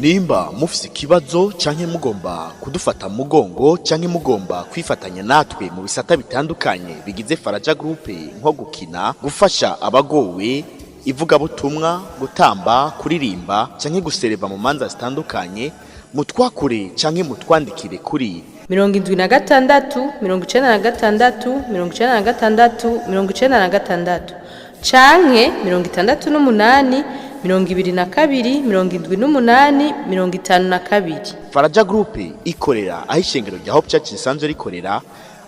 Nimba mufise ikibazo canke mugomba kudufata mu mugongo canke mugomba kwifatanya natwe mu bisata bitandukanye bigize Faraja Group, nko gukina, gufasha abagowe, ivugabutumwa, gutamba, kuririmba canke gusereva mu manza zitandukanye, mutwakure canke mutwandikire kuri 76 96 96 96 canke 68 22 78 52. Faraja Group ikorera aho ishengero rya Hope Church risanzwe rikorera.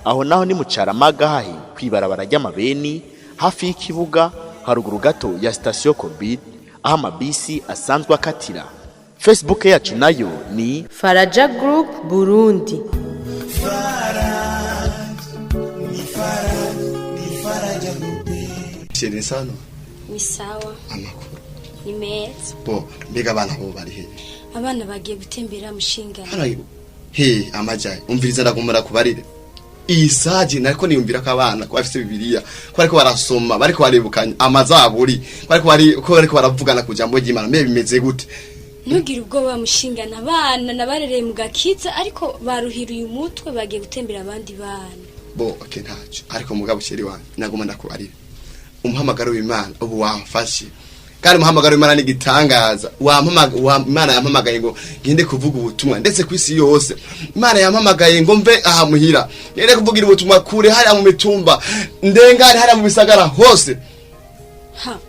Aho naho ni mu Caramaga, hahi kwibarabara ry'amabeni, hafi y'ikibuga, haruguru gato ya sitasiyo Korbid, aho amabisi asanzwe akatira. Facebook yacu nayo ni Faraja Group Burundi. Chérie, sano? Ni sawa. Amakuru? Ni meza. Bo, mbega abana bo bari he? Abana bagiye gutembera, mushinga. Hano he amajayi, umviriza, ndagomba kubarire iyi saji nariko niyumvira ko abana ko bafise Bibiliya, ko bariko barasoma, bariko barebukanya amazaburi, ko bariko bari ko bariko baravugana ku jambo ry'Imana. Mbe bimeze gute? Ntugire ubwoba, mushingana. Abana nabarereye mu gakiza, ariko baruhiriye umutwe, bagiye gutembera abandi bana. Bo, okay, ntaco. Ariko mugabo chérie wanje, nagomba ndakubarire umuhamagaro w'Imana ubu wamfashe, kandi umuhamagaro w'Imana ni igitangaza. Imana yampamagaye ngo ngende kuvuga ubutumwa ndetse ku isi yose. Imana yampamagaye ngo mve aha muhira, ngende kuvugira ubutumwa kure hariya mu mitumba, ndengane hariya mu bisagara hose. Ha,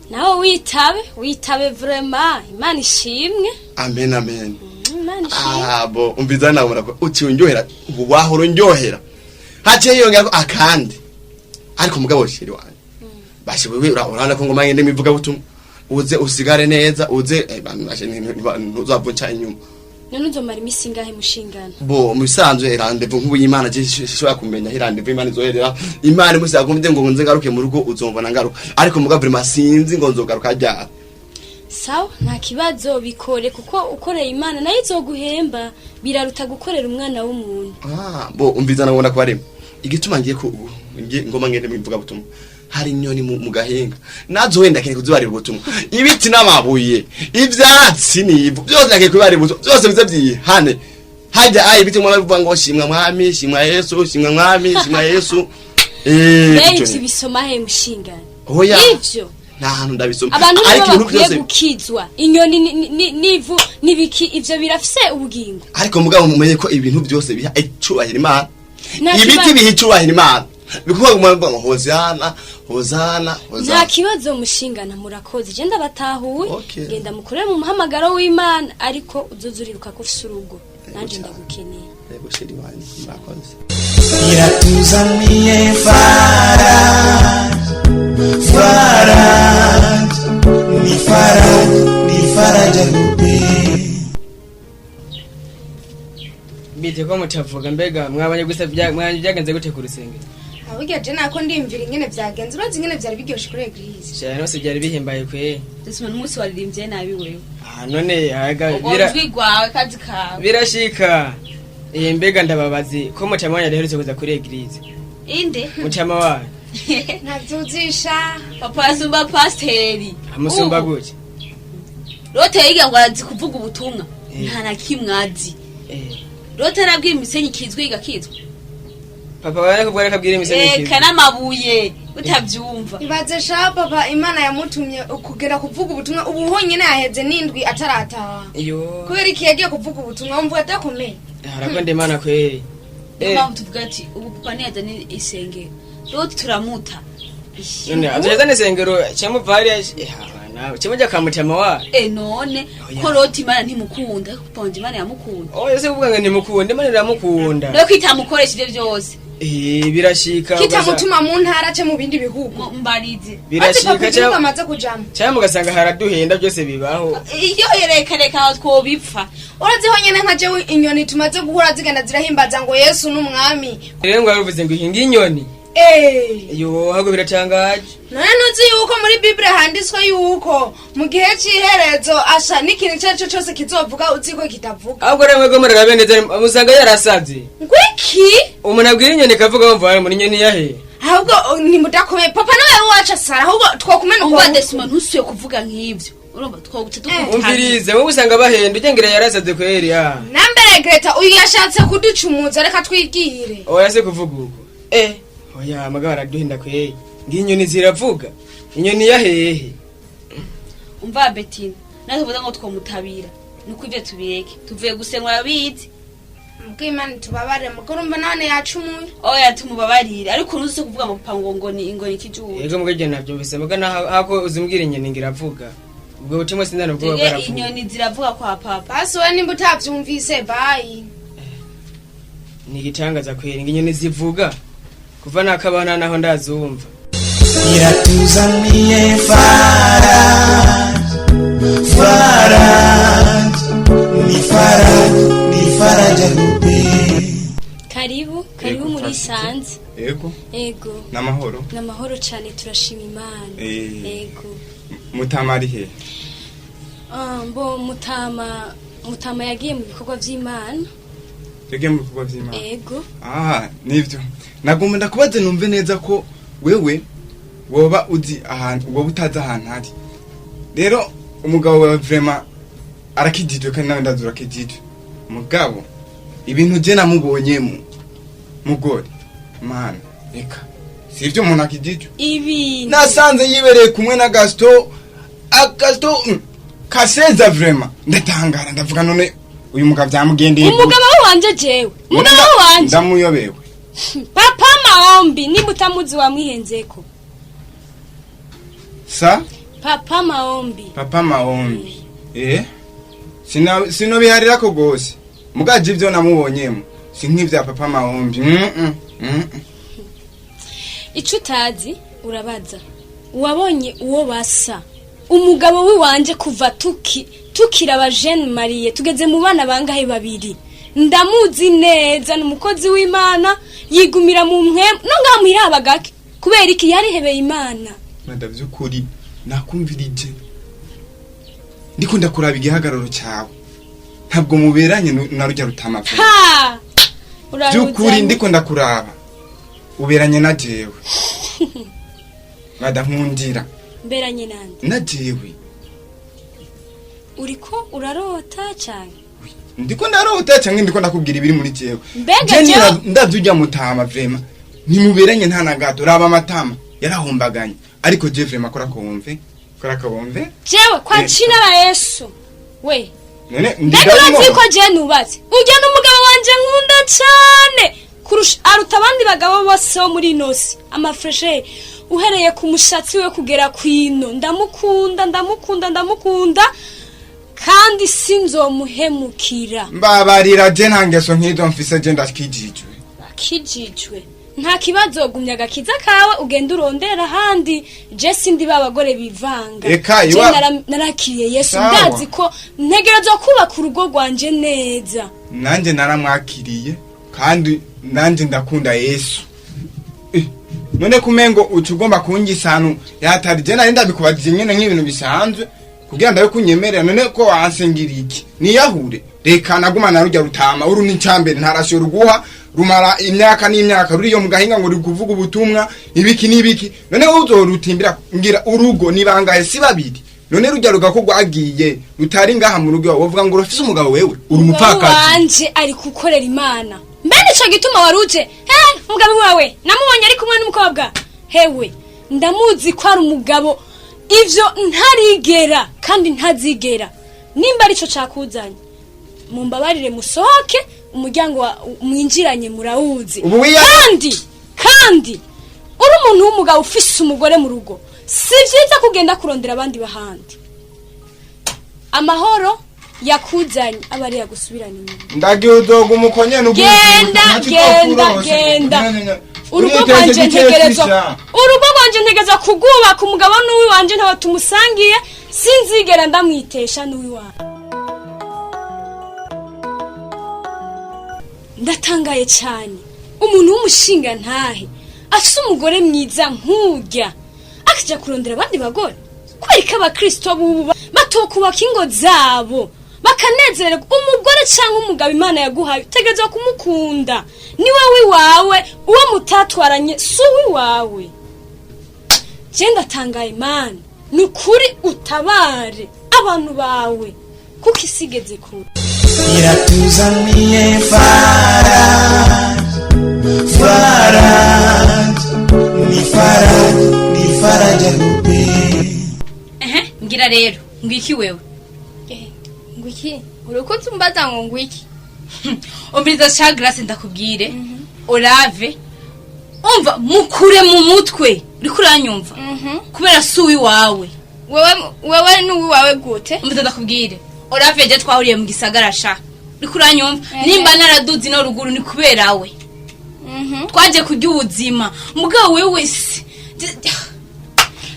nawe witabe, witabe vraiment. Imana ishimwe. Amen, amen. Imana ishimwe. Ah, bo, umviza, nawe murako uti unyohera, ubu wahora unyohera, haciye yongera ko akandi. Ariko mugabo chérie wanje, bashe wewe urabona ko ngoma ngende mivuga butumwa, uze usigare neza, uze bashe ntuzavunca inyuma. None uzomara imisi ingahe, mushingana? Bo, mu bisanzwe rendez-vous nk'ubu y'Imana je shobora kumenya rendez-vous Imana izoherera. Imana imusi yagombye ngo nze ngaruke mu rugo, uzombona ngaruka. Ariko mugabo vraiment sinzi ngo nzogaruka ryari. Sawa, nta kibazo, bikore, kuko ukoreye Imana nayo izoguhemba. Biraruta gukorera umwana w'umuntu. Ah, bo, umviza, nabona ko barimo igituma ngiye ku ngiye ngoma ngende mivuga butumwa. Hari inyoni mu gahinga, nazo wenda keneye kuzibarira ubutumwa. Ibiti n'amabuye, ivyatsi n'ivu, byose nakeneye kubibarira ubutumwa, byose bize byihane. Hajya ayi ibiti mwa bivuga ngo shimwa Mwami, shimwa Yesu, shimwa Mwami, shimwa Yesu. Mbere ivyo ivyo bisoma he, mushingana? Oya. Ivyo Nta hantu ndabisoma. Abantu Ariko nibo ibintu bakwiye byose gukizwa. Inyoni n'ivu n'ibiki, ivyo birafise ubugingo. Ariko mugabo mumenye ko ibintu byose biha icubahiro Imana. Nta Ibiti kibazo. biha icubahiro Imana, bikuvuga ngo ngo hozana, hozana, Nta hozana. kibazo, mushingana, murakoze, je ndabatahuye. Okay. Genda mukorere mu muhamagaro w'Imana, ariko uzoza uribuka ko ufise urugo, nanje ndagukeneye. Yego chérie wanje, murakoze. Iratuzaniye Faraja, Faraja, ni Faraja, ni Faraja Group. Bite ko mutavuga? Mbega mwabanye gusa, mwabanye byagenze gute ku rusengero? Burya je nako ndiyumvira ingene vyagenze. Urazi ingene vyari biryoshe kuri église? Cyane hose byari bihimbaye kwe. Ndetse n'umunsi waririmbye nabi wewe. Ah, none aga Ubwo bira ujwi rwawe, kazi kawe. Birashika. Mbega ndababazi ko mutama wanyu adaherutse kuza kuri église? Inde? Mutama wanyu. Ntavyuzisha. Papa asumba pasiteri. Amusumba Ubu, gute? Lote yiga ngo arazi kuvuga ubutumwa, nta na kimwe azi. Lote arabwira imisenyi ikizwe, igakizwa. Papa wawe kubwo ariko imisenyi Eka. ikizwe. N'amabuye utabyumva. Ibaze sha, papa Imana yamutumye kugera kuvuga ubutumwa, ubu honyine yaheze n'indwi atarataha. Iyo. Kubera iki yagiye kuvuga ubutumwa? Wumva adakomeye. Harakonde Imana kweri. Niyo mpamvu tuvuga ati ubu papa ntiyazana isengero, Lote turamuta. None azazana isengero cyamuva hariya nawe kimujya kamutama wa. None Oya. ko Lote Imana ntimukunda, ariko papa wanje Imana yamukunda. Oh, ese kuvuga ngo ntimukunda, Imana iramukunda. No kwitamukoresha ivyo byose. Birashika Kitamutuma mu ntara ce mu bindi bihugu. Mbarize. Birashika. Ati papa igihugu amaze kujamo. Cyangwa mugasanga haraduhenda, byose bibaho. Iyo reka aho twobipfa. Urazi honyine nka jewe inyoni tumaze guhura zigenda zirahimbaza ngo Yesu n'umwami. Rero ngo yaruvuze ngo ihinga inyoni. Yo, ahubwo biratangaje. None ntuzi yuko muri Bibure handitswe yuko mu gihe c'iherezo asha n'ikintu icyo ari cyo cyose kizovuga, uzi ko kitavuga? Ahubwo rero mwebwe murarabe neza, musanga yarasaze. Ngwiki? Umuntu abwira inyoni ikavuga, wumva wari muri inyoni yahe? Ahubwo nimudakomeye, papa nawe wacu asara, ahubwo twokumena Umva Desima, ntusuye kuvuga nk'ivyo. Urumva twoguce dukubita. Umvirize, wowe usanga bahenda ujya yarasaze kweri ya. Nambere Greta uyu yashatse kuducumuza, reka twigire. Oya, se kuvuga uko. Oya, mugabo araduhinda kweri. Nginyoni ziravuga. Inyoni ya hehe? Umva Betina, natwe tuvuze ngo twomutabira. Nuko ivyo tubireke. Tuvuye gusenga urabizi. Mbw'Imana tubabare, mugore umva none yacumuye. Oya, tumubabarire, ariko ntuze kuvuga ngo papa ngo ni ngo ni ikijuju. Yego, mugabo ibyo nabyumvise, muga naho hako uzimbwira inyoni ngo iravuga. Ubwo butumwa sindana ubwoba Twebwe bwaravuga. inyoni ziravuga kwa papa. Basi we nimba utavyumvise, bayi. Ni igitangaza kweri ngo inyoni zivuga. Kuva nakabana naho ndazumva. Iratuzaniye Faraj, Faraj, ni Faraj, ni Faraja Group. Karibu, karibu Yego, muri turashitse. Sanze. Ego, Ego. n'amahoro. N'amahoro cyane, turashima Imana. Ego. Mutama ari he? Ah, mbo mutama yagiye mu bikorwa by'Imana. Yagiye mu bikorwa vy'Imana. Ego. Ah, nivyo. Nagomba ndakubaze numve neza ko wewe woba uzi ahantu, woba utazi ahantu ari. Rero umugabo wawe vraiment arakijijwe kandi nawe ndazi urakijijwe. Mugabo ibintu je namubonyemo mugore, mana reka sivyo umuntu akijijwe. Ibintu. Nasanze yibereye kumwe na Gaston, Gaston kaseza vraiment ndatangara, ndavuga none uyu mugabo byamugendeye gute? Umugabo wanje jewe. Umugabo wanje. Ndamuyobewe. Papa Maombi, nimba utamuzi wamwihenzeko. Sa Papa Maombi. Papa Maombi, sinobiharirako gose mugaje ivyo namubonyemo si nk'ivya Papa Maombi. Ico utazi urabaza. Wabonye uwo basa. Umugabo wiwanje kuva tukira aba jeune marié tugeze mu bana bangahe babiri. Ndamuzi neza, ni umukozi w'Imana, yigumira mu mpwemu no ngaha muhira haba gake. Kubera iki? Yarihebeye Imana. Mada vy'ukuri nakumvirije, ndiko ndakuraba igihagararo cyawe, ntabwo muberanye na rujya rutama pe. Ha! By'ukuri Uraruzanye. ndiko ndakuraba uberanye na jewe, mada nkundira. Mberanye nande? Na jewe. Uriko urarota cyane. Ndiko ndarota cyangwa ndiko ndakubwira ibiri muri jewe? Mbega Je jewe ndavyo ujya mutama vraiment ntimuberanye nta na gato. Raba amatama yarahombaganye, ariko je vraiment kora komve, kora komve. Jewe kwa jina la Yesu. We. None Mbega urazi ko jewe nubatse? Ujya n'umugabo wanje nkunda cyane kurusha, aruta abandi bagabo bose bo muri ino si. Amafreshe uhereye ku mushatsi we kugera kwino, ndamukunda, ndamukunda, ndamukunda, kandi sinzomuhemukira. Mbabarira, je nta ngeso nk'izo mfise, je ndakijijwe. Akijijwe nta kibazo, gumya agakiza kawe ugenda urondera ahandi. Je sindi ba bagore bivanga. Eka, Je narakiriye Yesu. Sawa. Ndazi ko ntegerezwa kubaka urugo rwanje neza. Nanjye naramwakiriye kandi nanjye ndakunda Yesu. None kumengo uca ugomba kungisa ahantu yatari, je nari ndabikubajije nyene nk'ibintu bisanzwe kugira ndabe kunyemerera. None ko wansengira iki niyahure? Reka naguma na rujya rutama uru ni icambere, ntarashobora uguha rumara imyaka n'imyaka ruriyo mu gahinga ngo ruri kuvuga ubutumwa ibiki n'ibiki. None uzorutimbira ngira urugo ni bangahe? Si babiri? None rujya rugako rwagiye rutari ngaha mu rugo iwawe, wovuga ngo urafise umugabo? Wewe uri umupfakazi. Wanje ari gukorera Imana. Mbe nico gituma waruje he? Umugabo wawe namubonye ari kumwe n'umukobwa. Hewe, ndamuzi ko ari umugabo, ivyo ntarigera kandi ntazigera. Nimba arico cakuzanye, mumbabarire musohoke, umuryango mwinjiranye murawuzi. Ubu Kandi uri umuntu w'umugabo ufise umugore mu rugo, si vyiza kugenda kurondera abandi bahandi. Amahoro yakuzanye aba ari yagusubirana inyuma. Ndagiye, uzoga umukonye. Genda, genda, genda. Urugo rwanje ntegerezwa kugubaka. Umugabo n'uwiwanje, ntawe tumusangiye, sinzigera ndamwitesha n'uwiwanje. Ndatangaye cyane, umuntu w'umushinga ntahe afise umugore mwiza nk'urya akajya kurondera abandi bagore. Kubera ko abakristo bubu batokubaka ingo zabo bakanezererwa. Umugore cyangwa umugabo Imana yaguhaye utegerezwa kumukunda, niwe wiwawe, uwo mutatwaranye si uwiwawe. Je ndatangaye, Imana ni ukuri utabare. Abantu bawe kuko isigeze kure. Iratuzaniye faraja, faraja, ni faraja, ni faraja groupe. Ehe, ngira rero ngwiki wewe. Ngwiki? Uriko umbaza ngo ngwiki? Umviriza sha Grace, ndakubwire. Olave umva, mukure mu mutwe, uriko uranyumva? Kubera si uwiwawe. Wewe ni uwiwawe gute? Umviriza ndakubwire, Olave je twahuriye mu gisagara sha, uriko uranyumva? Nimba naraduze ino ruguru ni kubera we. Twaje kurya ubuzima, mugabo wewe si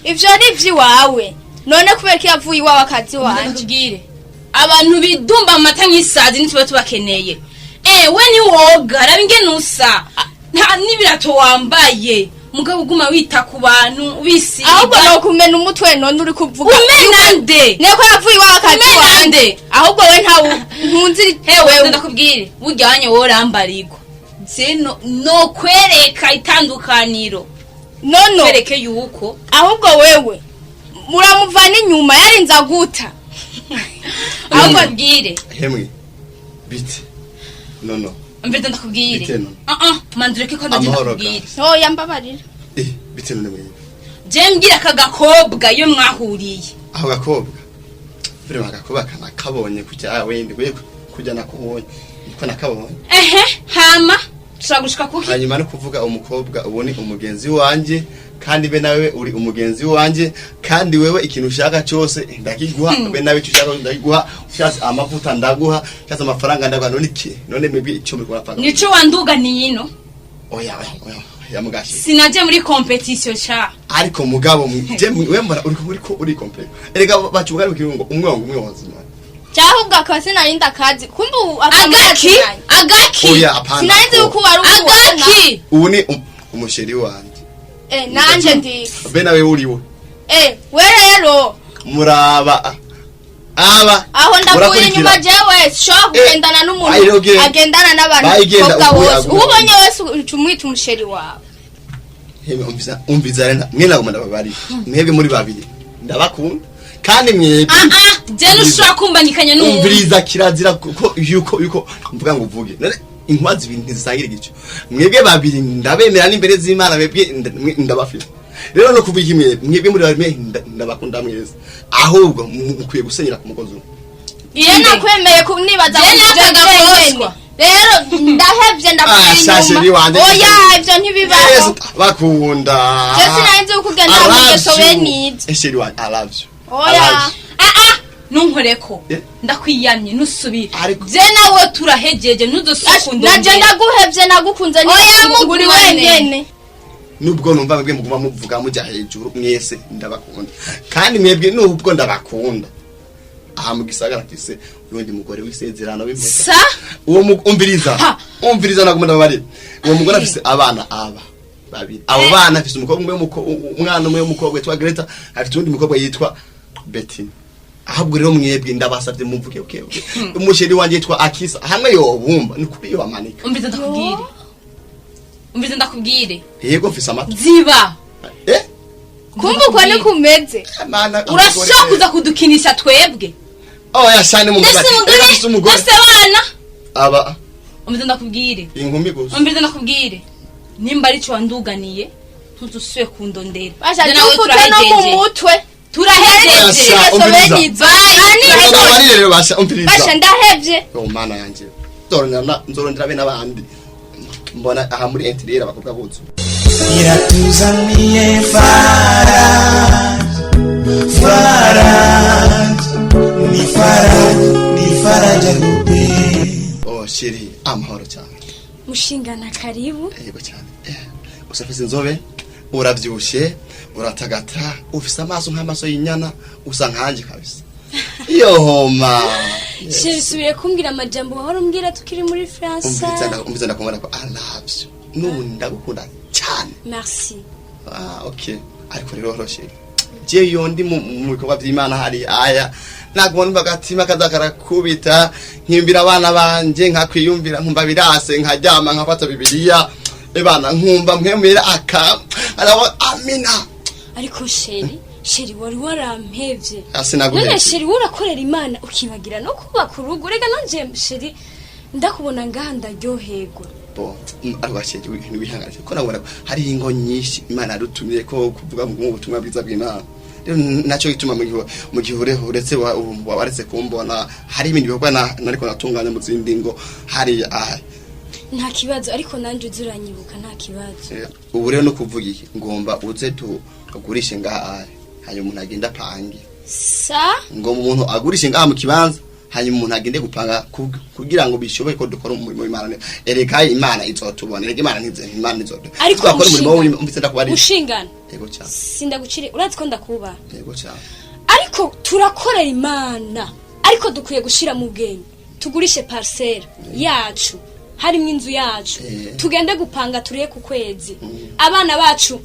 Ivyo ni ivy'iwawe. None kubera ko yavuye iwawe akazi wanje? Ndakubwire, abantu bidumba amata nk'isazi ntituba tubakeneye. We ni woga, raba ingene usa, nta n'ibirato wambaye, mugabo uguma wita ku bantu ubisiga. Ahubwo nokumena umutwe. None uri kuvuga Umena nde? Niko yavuye iwawe akazi Umena wanje. nde? Ahubwo we ntawe nkunzi. Hewe, ndakubwire, burya wanye wowe urambarirwa je no kwereka itandukaniro. Nono. Kwereke yuko Ahubwo wewe muramuvana inyuma, yarinze aguta. Ahubwo ndakubwire. Hemwe, bite nono? Mbere ndakubwire. Bite none? Ah ah, mandureke ko ndaje. Amahoro. Ndakubwire. Oya, mbabarira. Bite none mwebwe? Je mbwira aka gakobwa iyo mwahuriye. Aho gakobwa vraiment, agakobwa kanakabonye kujya wende we kujya nakubonye niko nakabonye. Ehe, hama tushobora gushika kuki? Hanyuma no kuvuga umukobwa ubu ni umugenzi wanje, kandi be nawe uri umugenzi wanje, kandi wewe ikintu ushaka cyose ndakiguha, be nawe icyo ushaka ndakiguha. Ushatse amavuta ndaguha, ushatse amafaranga ndaguha. None iki, none mwebwe icyo muri kubona? Nico wanduganiye ino? Oya, oya, oya, oya mugashi. Sinaje muri competition sha. Ariko mugabo je we mbona uriko uri complet. Erega bacuga mu kirungo umwongo umwe wazima. Cyahubwo akaba sinarinda akazi, kumbe ubu Agaki? Agaki? Oya, apana. Sinarinzi yuko wari ubona. Agaki? Ubu ni umusheri wanje. Nanje ndi Be nawe uriwe. We rero Muraba aba aho ndakuye murakurikira. inyuma. Jewe sishobora kugendana n'umuntu Ayirogenda. agendana n'abantu Bayigenda bakobwa uguye bose. aguye. Uwo ubonye wese uca umwita umusheri wawe? Heme, umviza, umviza rena mwe nagoma ndababari mwebwe muri babiri ndabakunda kandi mwebwe. Ah ah, je ntushobora kumbanyikanya n'umuntu. Umviriza, kirazira kuko yuko mvuga ngo uvuge. None inkuba zibiri ntizisangira igico. Mwebwe babiri ndabemera n'imbere z'Imana, mwebwe ndabafite. Rero no kuvuga iki, mwebwe muri babiri ndabakunda mwese, ahubwo mukwiye gusenyera ku mugozi umwe. Iyo nakwemeye nibaza Je ngo n'aka uje gakoswa. wenyene. Rero ndahevye, ndakuye Ah, shashe inyuma. ni wanje. Oya, ivyo ntibibaho. Yes, bakunda. Je sinari yuko ugenda I mu love ngeso you. bene izo. Esheri wanje, I love you. I Oya. love you. Ah ah, ntunkoreko. Eh? Ndakwiyamye, nusubire. Ariko- Je nawe turahejeje, ntuzosukunda. Naje ndaguhevye, nagukunze Oya, ni uri mugumane. wenyene. Nubwo numva mwebwe muguma muvuga mujya hejuru, mwese ndabakunda, kandi mwebwe nubwo ndabakunda, aha mu gisagara mfise urundi mugore w'isezerano w'impeta. Sa Uwo umviriza. Ha. Umviriza, naguma ndababarira. Uwo mugore afise abana aba babiri. Abo bana, afise umukobwa umwe umwana umwe w'umukobwa yitwa Greta, afite uwundi mukobwa yitwa Betty. Ahubwo rero mwebwe ndabasabye mumvuge okay, okay. Umusheri wanje yitwa Akisa, hamwe yobumba ni kuri yo amanika. Umviza ndakubwire, umviza ndakubwire. Yego, mfise amatwi. Ziba. Kumbe uko ni kumeze. Mana, Urashobora kuza kudukinisha twebwe? Oya shane, mumvuga Ndetse ati, umugore "Reka mfise umugore." Ndetse abana. Aba Umviza ndakubwire. Inkumi gusa. Umviza ndakubwire, nimba arico wanduganiye ntuzusubire kundondera. Basha, Je nawe dufute no mu turahejeje. mutwe. Turahejeje. Basha, umviriza. Bye. Ndabarire rero basha, umviriza. Basha, ndahevye. Yo mana yanje, nzorondera be n'abandi, mbona aha muri interieur abakobwa buzu. Iratuzaniye faraja, faraja, ni faraja, ni faraja groupe. Oh chérie, amahoro cyane. Mushingana, karibu. Yego cyane. Gusa ufise inzobe, uravyibushe, uratagata, ufise amaso nk'amaso y'inyana, usa nkanje kabisa. Yohoma. Chéri, subiye kumbwira amajambo wahora umbwira tukiri muri France. Umviriza, ndakumva ko I love you. N'ubu ndagukunda cyane. Merci. Ah, okay. Ariko rero chérie, je iyo ndi mu bikorwa by'Imana hari aya nagubona numva agatima kaza karakubita, nkimbira abana banje, nkakwiyumvira, nkumva birase, nkaryama nkafata Bibiliya ebana, nkumva mpwemera aka arabo amina. Ariko chéri Chéri wari warampevye. Sinaguhevye. None chéri urakorera Imana ukibagira no kubaka urugo. Rega nanje chéri ndakubona ngaha ndaryoherwa. Bo ariko chéri wihangane ko nabona hari ingo nyinshi Imana yadutumye ko kuvuga mu butumwa bwiza bw'Imana. Rero nacyo gituma mu gihe uretse waretse kumbona hari ibindi bikorwa nariko natunganya mu zindi ngo hari nta kibazo, ariko nanje uzuranyibuka nta kibazo. Ubu rero no kuvuga iki, ngomba uze tugurishe ngaha hanyuma umuntu agenda apange. Sa ngomba umuntu agurishe ngaha mu kibanza hanyuma umuntu agende gupanga kugira ngo bishoboke ko dukora umurimo w'Imana. Ereka Imana izotubona, ereka Imana ntize, Imana izotubona. Ariko twakora umurimo w'Imana ndakubari. Ushingana. Yego cyane. Sindagucire urazi ko ndakuba. Yego cyane. Ariko turakorera Imana, ariko dukwiye gushira mu bwenge. Tugurishe parcelle yacu, harimo inzu yacu. Tugende gupanga turiye ku kwezi. Abana bacu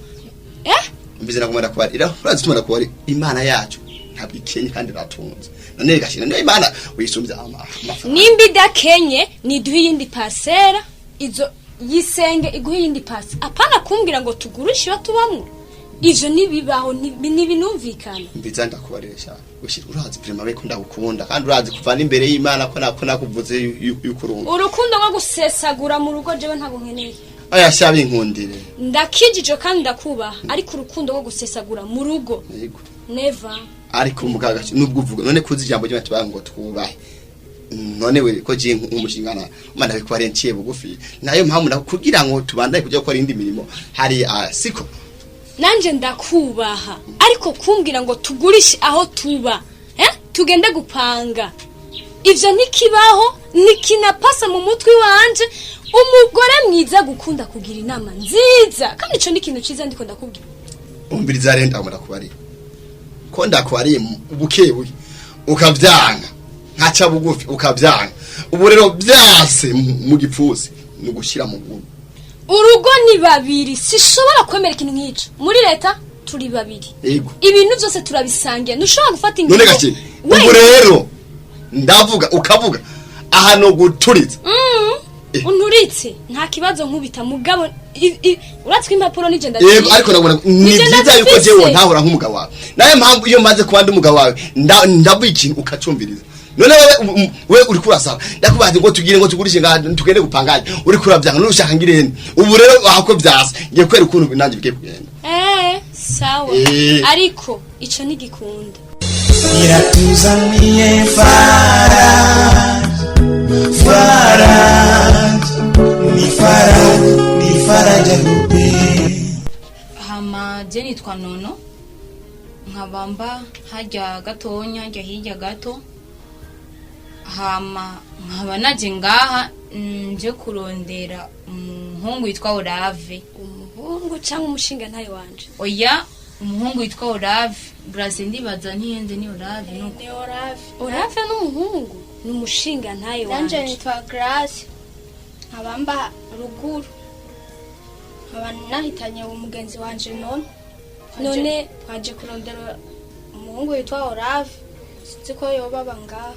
mbize nakumara kubari. Urazi tumara kubari Imana yacu ntabwo ikenye kandi ratunze. None gashina niyo Imana uyisumbya amafaranga. Nimba idakenye niduhe iyindi parcelle, izo yisenge iguhe iyindi parcelle. Apana kumbwira ngo tugurishe iyo tubamwo. Ivyo nibibaho nibinumvikana. Mbiza ndakubaresha. Ushira urazi prima beko ndagukunda kandi urazi kuva n'imbere y'Imana ko nako nakuvuze yukurunga. Urukundo rwo gusesagura mu rugo jewe ntabwo nkeneye. Aya shabi inkundire. Ndakijije kandi ndakubaha, ariko urukundo rwo gusesagura mu rugo. Yego. Never. Ariko umugaga nubwo uvuga none kuzi ijambo ry'Imana tubaye ngo twubahe. None we ko je umushingana Imana bikubare nciye bugufi. Nayo mpamvu ndakugira ngo tubandaye kujya gukora indi mirimo hari siko. Nanje ndakubaha, ariko kumbwira ngo tugurishe aho tuba, tugende gupanga. Ivyo ntikibaho, nikinapasa mu mutwe wanje. Umugore mwiza gukunda kugira inama nziza, kandi ico ni ikintu ciza ndiko ndakubwira. Umbiriza rero ndakubari. Ko ndakwariye ubukebuye ukavyanga, nkaca bugufi ukavyanga. Ubu rero byase mu gipfusi ni gushira mu gugu. Urugo ni babiri, sishobora kwemera ikintu nk'ico. Muri leta turi babiri. Yego. Ibintu byose turabisangiye. Ntushobora gufata ingingo. None gake. Ubu rero ndavuga ukavuga aha no guturitsa. Unturitse nta kibazo nkubita mugabo uratswe impapuro nije ndazi. Yego ariko nabona ni byiza yuko jewe ntahora nk'umugabo wawe. Naye mpamvu iyo maze kuba ndi umugabo wawe ndavuga ikintu ukacumbiriza. None wewe uri kurasaba ndakubaza ngo tugire ngo tugurishe ngaha tugende gupanganya uri kuravyanga none ushaka ngirene. Ubu rero ahako vyase ngiye kwera ukuntu nanje bigiye kugenda. Sawa. Ariko ico nigikunda. Iratuzaniye Faraj, Faraj, ni Faraj, ni Faraja Group. Hama je nitwa Nono nkabamba hajya gatonya hajya hirya gato. Hama nkaba naje ngaha nje kurondera umuhungu witwa Olave. Umuhungu cyangwa umushinga ntayo wanje? Oya, umuhungu witwa Olave. Grace ndibaza ntiyenze ni Olave nuko. Ni Olave. Olave n'umuhungu ni umushinga ntayo wanje. Nanje nitwa Grace nkabamba ruguru. Nkaba nahitanye umugenzi wanje none. None twaje kurondera umuhungu witwa Olave. Sinzi ko yoba bangaha.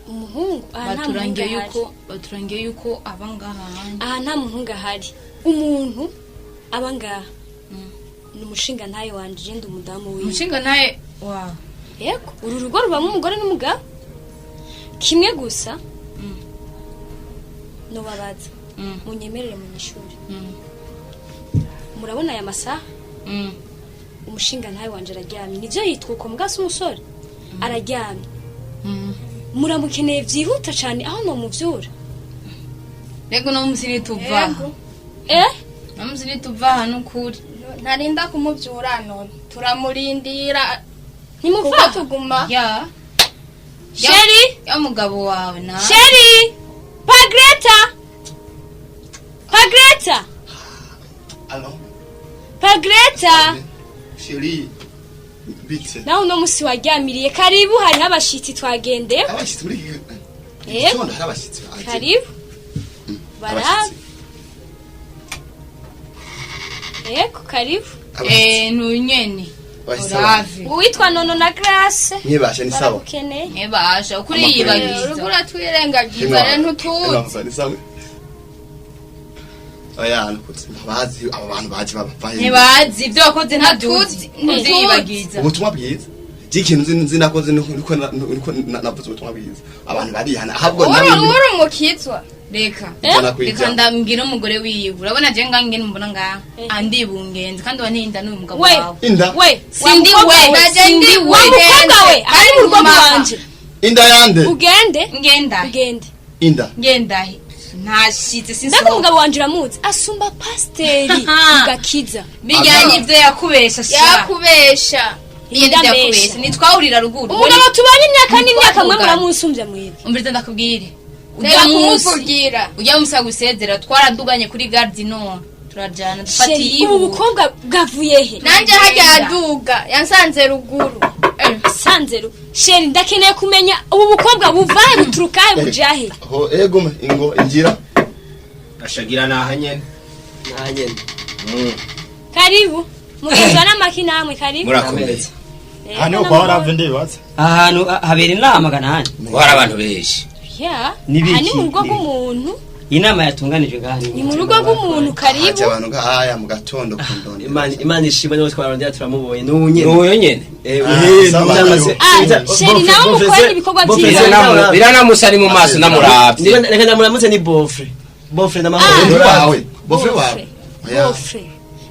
Umuhungu baturangiye yuko abangaha. Aha nta muhungu ahari. Umuntu abangaha ni umushinga ntayo wanje, ndi umudamu wiwe. Umushinga ntaye wa. Yego, uru rugo rubamo umugore n'umugabo. Kimwe gusa. No babaza. Munyemerere mu ishuri. Murabona aya masaha? Umushinga ntayo wanje araryamye. Nivyo yitwa uko mugasi umusore. Araryamye. Muramukeneye byihuta cyane aho no muvyura. Rego no musini tuva. No musini tuva hano kuri. Ntarinda kumuvyura none. Turamurindira. Nimuva tuguma. Ya. Sheri, ya mugabo wawe na. Sheri, Pagreta. Pagreta. Allo. Pagreta. Sheri. Bitse. Naho no musi waryamiriye karibu hari abashitsi twagendeye. Abashitsi muri gitondo hari abashitsi. Karibu. Barabe. Yego karibu. Ntunyene. Olave. Uwitwa Nono na Grace. Mwibasha ni sawa. Mwibasha ukuri yibagiza. Urugura twirengagiza rero ntutuzi. Ni sawa. Oya ntabazi aba bantu baje babavaye. Ntibazi ibyo wakoze ntaduzi ntuziyibagiza. Ubutumwa bwiza. Ikintu nzi nakoze nuko navuze ubutumwa bwiza. Abantu barihana ahubwo nawe uri umukizwa. Reka reka ndambwira umugore wiwe. Urabona je ngange mbona nga andibungenze kandi wantinda n'uyu mugabo wawe. Inda. We sindi we sindi we mukobwa we ari mu rugo rwanje. Inda yande. Ugende ngenda. Ugende. Inda. Ngenda. Ntashitse sinzi. Ndako umugabo wanje uramuzi asumba pasteri ugakiza. Bijyanye ivyo yakubesha sha. Yakubesha. Yakubesha. Nitwahurira ruguru. Umugabo tubanye imyaka n'imyaka mwe muramusumbya mwebwe. Umviriza ndakubwire. Ujya musa gusezera twaraduganye kuri garde no turajana dufatiye ubu bukobwa bwavuye he nanje hajya aduga yansanze ruguru sanze sheri ndakeneye kumenya ubu bukobwa buvahe buturukahe bujahe ho ego ingo injira ashagira naha nyene karibu mugezwa n'amakina hamwe karibu murakomeza hano kwa orave ndibatse ahantu habera inama kana hano hari abantu benshi ya ni mu rugo rw'umuntu inama yatunganijwe ngaha ni mu rugo rw'umuntu karibu haje abantu ngahaya mu gatondo kundonde Imana ishimwe niho twarondera turamubonye n'ubu nyene n'uyo nyene sheri nawe mukora ibikorwa byiza biranamusa ni mu maso namuravye reka ndamuramutse ni bofre bofre n'amahoro wawe bofre wawe bofre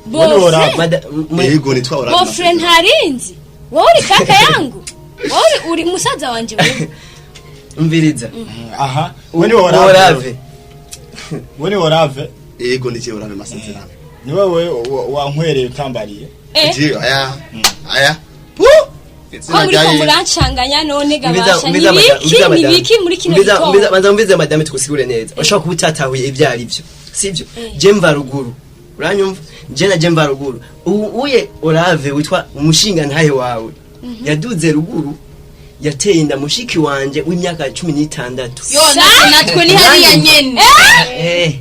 bofre yego nitwa orave bofre ntarinzi wowe uri kaka yangu wowe uri musaza wanje wewe umviriza aha we ni orave we ni orave yego ni je orave masezerano ni wewe wankwereye utambariye je aya aya pu ko muri ko murancanganya none gabasha nibiki nibiki muri kino gitondo banza umvize madame tukusigure neza ushobora kuba utatahuye ibyo ari byo sibyo je mva ruguru uranyumva je na je mva ruguru uye orave witwa umushinga ntahe wawe yaduze ruguru yateye inda mushiki wanje w'imyaka 16 yo natwe ni hariya nyene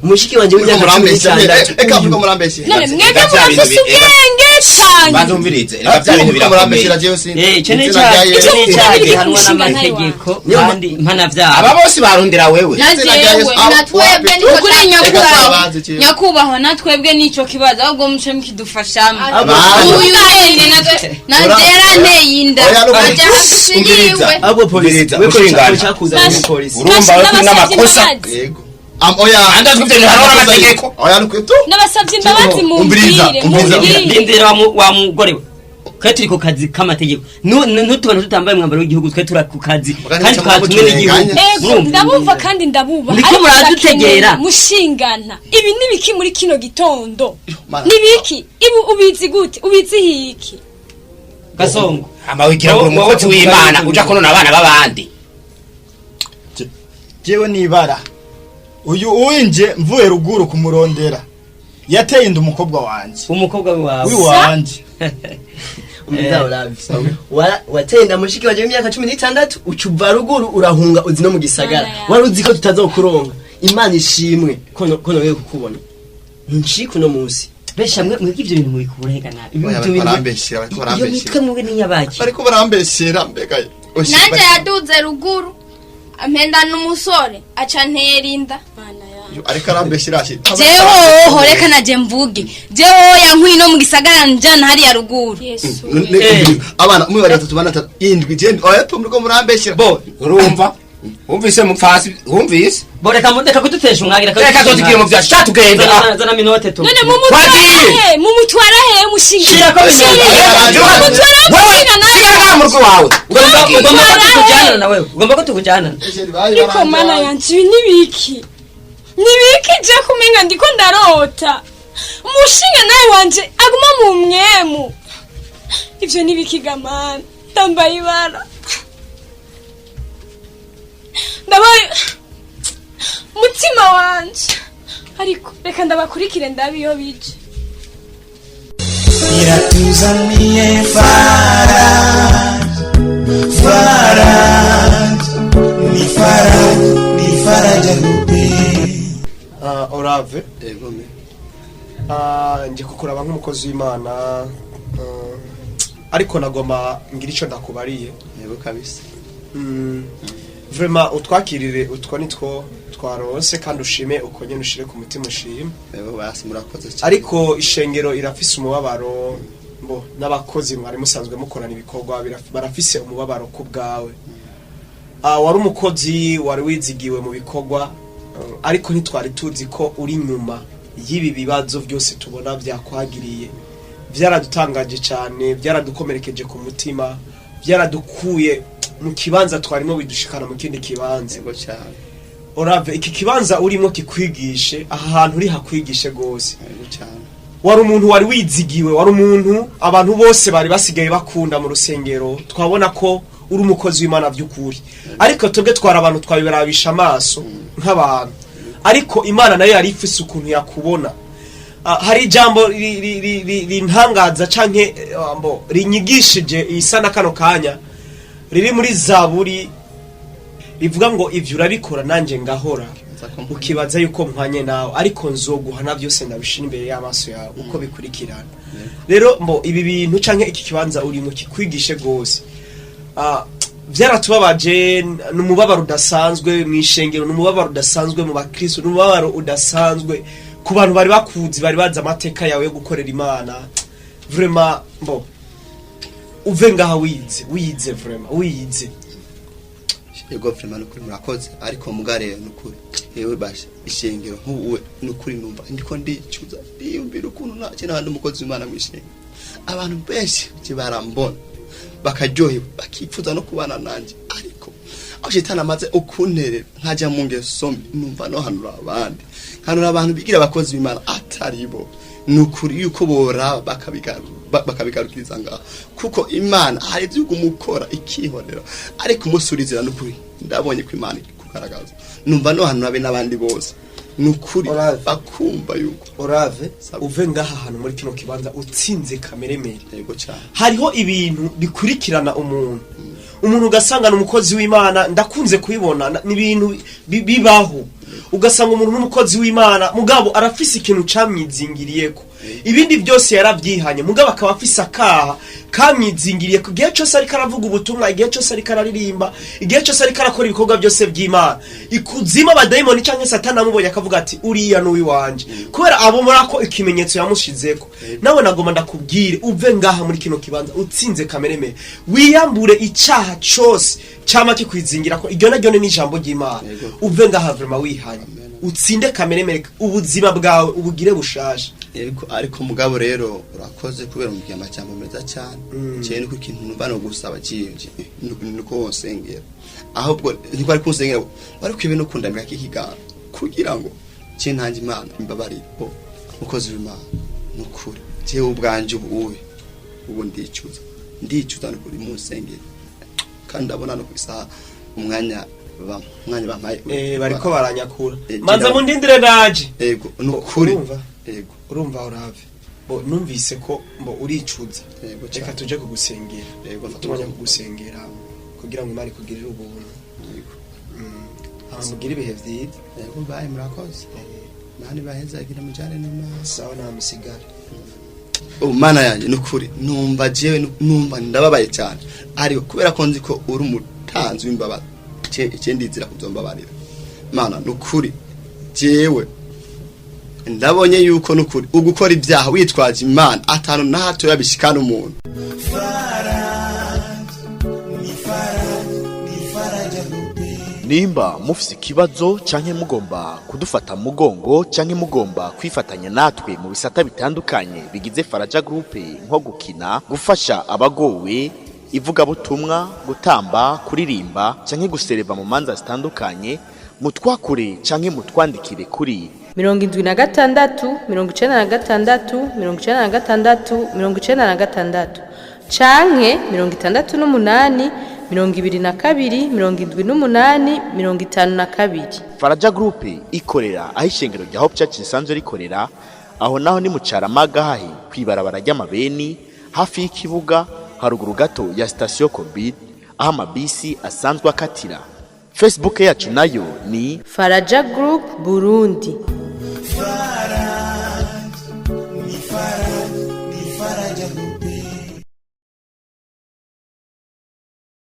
mushiki wanje w'imyaka 16 eka vuga murambeshe none mwebwe murafise ubwenge cyane bazumvirize reka bya bintu birakomeye cene cyane hanwa n'amategeko kandi mpanavyaha aba bose barondera wewe natwebwe ukuri nyakubahwa natwebwe nico kibazo ahubwo muce mukidufashamo uyu nyene nanje yaranteye inda aja hafi yiwe abo polisi urumva we n'amakosa yego oya andazwe ibyo hariho n'amategeko oya nukweto nabasabye imbabazi mumbwire ndindira wa mugore we twe turi ku kazi k'amategeko n'utubona tutambaye umwambaro w'igihugu twe turi ku kazi kandi twatumwe n'igihugu ego ndabumva kandi ndabubaha niko muradutegera mushingana ibi nibiki muri kino gitondo nibiki ibi ubizi gute ubizi hiki gasongo ama wigira ngo umukozi w'Imana uja konona abana b'abandi jewe nibara uyu uwinje mvuye ruguru kumurondera yateye inda umukobwa wanje umukobwa wawe wanje umbiza orave wateye inda mushiki wanje w'imyaka 16 ucuva ruguru urahunga uzi no mu gisagara wari uzi ko tutazokuronka Imana ishimwe ko nongeye kukubona nshiko no munsi besha mwe mwebwe ivyo bintu mubikura hega nabi ibyo bintu barambeshera bariko barambeshera iyo mitwe mwe ni bariko barambeshera mbega nanje yaduze ruguru ampenda n'umusore aca ntera inda ariko arambeshera ati jeho reka naje mvuge jeho yankuye no mu gisagara njana hariya ruguru abana umwe bari batatu bana batatu indwi je oya to muriko murambeshera bo urumva wumvise mupfasi wumvise bo reka mudeka kudutesha umwagira reka tuzigiye mu vya sha tugenda zana minote tu none mumutwara he mumutwara he mushinga shira ko mumutwara nawe mu rugo wawe ugomba ko tukujyana nawe ugomba ko tukujyana ariko mana yanje ibi nibiki nibiki je kumenga ndiko ndarota umushinga nawe wanje aguma mu mwemu ivyo nibiki gamana ndambaye ibara ndabaye mutima wanje ariko reka ndabakurikire ndabi iyo bije iratuzaniye Faraj Faraj ni Faraj ni Faraja Group Orave yego me nje kukuraba nk'umukozi w'Imana ariko nagoma ngira ico ndakubariye yego kabisa Vraiment utwakirire, utwo nitwo twaronse, kandi ushime uko nyene, ushire ku mutima ushime. Ego basi, murakoze cyane. Ariko ishengero irafise umubabaro, mbo n'abakozi mwari musanzwe mukorana ibikorwa barafise umubabaro ku bwawe. Wari umukozi wari wizigiwe mu bikorwa, ariko ntitwari tuzi ko uri nyuma y'ibi bibazo byose tubona byakwagiriye. Byaradutangaje cyane, byaradukomerekeje ku mutima, byaradukuye mu kibanza twarimo bidushikana mu kindi kibanza. Yego cyane. Orave, iki kibanza urimo kikwigishe, aha hantu uri hakwigishe gose. Yego cyane. Wari umuntu wari wizigiwe, wari umuntu abantu bose bari basigaye bakunda mu rusengero. Twabona ko uri umukozi w'Imana by'ukuri, ariko twebwe twari abantu twabibarabisha amaso nk'abantu, ariko Imana nayo yari ifise ukuntu yakubona. Hari ijambo rintangaza canke mbo rinyigishije isa na kano kanya, riri muri Zaburi, rivuga ngo: "Ivyo urabikora nanjye ngahora, ukibaza yuko mpwanye nawe, ariko nzoguhana byose ndabishira imbere y'amaso yawe uko bikurikirana." Rero mbo ibi bintu canke iki kibanza urimo kikwigishe gose. Byaratubabaje, ni umubabaro udasanzwe mu ishengero, ni umubabaro udasanzwe mu bakristo, ni umubabaro udasanzwe ku bantu bari bakuzi, bari bazi amateka yawe yo gukorera Imana. Vraiment mbo uve ngaha wize, wize, vraiment wize. Yego, vraiment nukuri murakoze, ariko mugare nukuri yewe basha ishengero nk'ubu nukuri numva ndiko ndicuza, ndiyumvira ukuntu nta kintu handi umukozi w'Imana mu ishengero. Abantu benshi je barambona bakaryoherwa, bakifuza no kubana nanje, ariko aho shetani amaze ukunterera nkajya mu ngeso mbi, numva no hanura abandi, nkanura abantu bigira abakozi b'Imana atari bo. Nukuri yuko boraba bakabigarukiriza ngaho, kuko Imana hari ibyo umukora ikihorera, ariko umunsi urizera nukuri ndabonye ko Imana ikugaragaza. Numva no hanura be n'abandi bose nukuri bakumva yuko Orave, uve ngaha hantu muri kino kibanza utsinze kameremere. Yego cyane. Hariho ibintu bikurikirana umuntu, umuntu ugasanga ni umukozi w'Imana. Ndakunze kubibona, ni ibintu bibaho, ugasanga umuntu n'umukozi w'Imana, mugabo arafise ikintu camwizingiriyeko. Ibindi byose yarabyihanye, mugabo akaba afise akaha kamwizingiriyeko. Igihe cyose ariko aravuga ubutumwa, igihe cyose ariko araririmba, igihe cyose ariko arakora ibikorwa byose by'Imana, ikuzimu abadayimoni canke Satani amubonye akavuga ati: "Uriya n'uwiwanje," kubera abomora ko ikimenyetso yamushizeko. Nawe nagomba ndakubwire, uve ngaha muri kino kibanza utsinze kameremere, wiyambure icaha cose cama kikwizingira ko. Iryo naryo ni ijambo ry'Imana. Uve ngaha vraiment wihanye, utsinde kameremere, ubuzima bwawe ubugire bushasha. Yego, ariko mugabo rero urakoze kubera umubwiye amajambo meza cyane. Cyane nuko ikintu numva no gusaba cyinshi nuko wonsengera, ahubwo niko ari kunsengera bari kwibe no kundamira kikiganza kugira ngo cye ntange Imana imbabarire. Bo mukozi w'Imana, nukuri jewe ubwanje ubu ubu ndicuza, ndicuza nukuri, munsengera. Kandi ndabona no kwisaha umwanya umwanya bampaye. Bariko baranyakura. Manza mundindire, ndaje. Yego, nukuri. Urumva? Yego. Urumva Orave, bo numvise ko mbo uricuza, reka tuje kugusengera. Yego. Fata umwanya kugusengera kugira ngo Imana ikugirire ubuntu. Yego. Hama mugire ibihe vyiza. Yego, bayi, murakoze. Mani bahezagira, mujane n'Imana. Sawa, namusigare. Oh, Mana yanjye, nukuri numva jewe numva ndababaye cyane, ariko kubera ko nzi ko uri umutanzi w'imbabazi, ce ndizira kuzombabarira. Mana, nukuri jewe ndabonye yuko nukuri ugukora ibyaha witwaje Imana atanu na hato yabishikana umuntu. Nimba mufise ikibazo canke mugomba kudufata mu mugongo canke mugomba kwifatanya natwe mu bisata bitandukanye bigize Faraja Group, nko gukina, gufasha abagowe, ivugabutumwa, gutamba, kuririmba canke gusereva mu manza zitandukanye, mutwakure canke mutwandikire kuri 76 96 96 96 canke 68 22 78 52. Faraja Group ikorera aho ishengero rya Hope Church risanzwe rikorera. Aho naho ni mu Caramaga, hahi kwibarabara ry'amabeni, hafi y'ikibuga, haruguru gato ya sitasiyo Covid, aho amabisi asanzwe akatira. Facebook yacu nayo ni Faraja Group Burundi.